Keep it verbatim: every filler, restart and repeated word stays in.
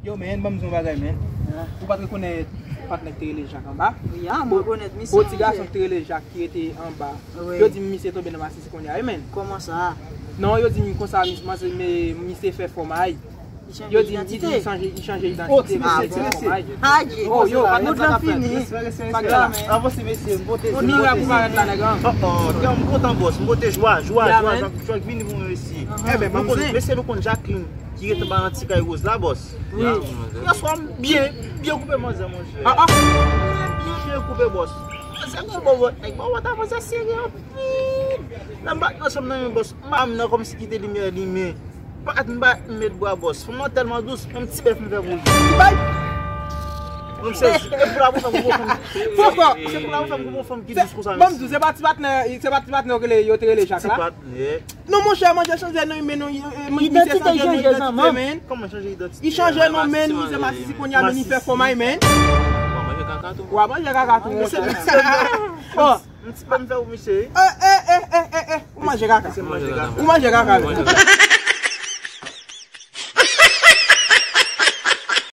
Yo, men, ban m di yon bagay, men. Ou pa t rekonèt patnè k te rele Jak anba? Ya, m rekonèt misye. Bon, ti gason ki te rele Jak ki rete anba. Yo di m misye tonbe nan masisi kounye a, wi, men. Kòman sa? Non, yo di m konsa, mis-, manzè, men, misye fè fòmay. Yo di m, li di li chanje, li chanje idantite. Oh, ti mesye, ti mesye. Adje. Oh, yo, patnè, sa k ap fèt? Respè, respè, respè. Avanse, mesye, m pote, m pote. Mira pou parèt la, nèg an. Oh, oh, m kontan, bòs. M pote jwa, jwa, jwa, jwa k vini pou mwen, mesye. Mesye, nou konn Jacqueline ki rete anba nan ti kay woz la, bòs. Wi. Yèswa, m byen, byen koupe manzè, monchè. Ah, ah. Byen, byen koupe, bòs. Manzè gon bon vant, nèg. Bon vant, manzè serye anpil. Lè m bat ansanm nan men bòs, m pa menm nan kòmsi kite limyè limen. M pa t, m pa t met bwa bòs. Fanm nan tèlman dous, menm ti bèf m fè pou li. Li bay. Mwen m sezi. E pou la pou fè m gon fanm. Poko. Se pou la pou fè m gon fanm ki dous konsa, mesye. Ban m di w, se pa ti patnè, se pa ti patnè yo rele, yo te rele Jak la? Ti patnè. Non, monchè, manzè chanje non, men non, misye chanje non idantite, men. Kòman chanje idantite? Li chanje non, men, misye masisi kounye a, men li fè fòmay, men. W a manje kaka tou, monchè. Oh. M ti pa m fè ou, mesye. Eh, eh, eh, eh, eh, eh. Ou manje kaka. Ou manje kaka, men.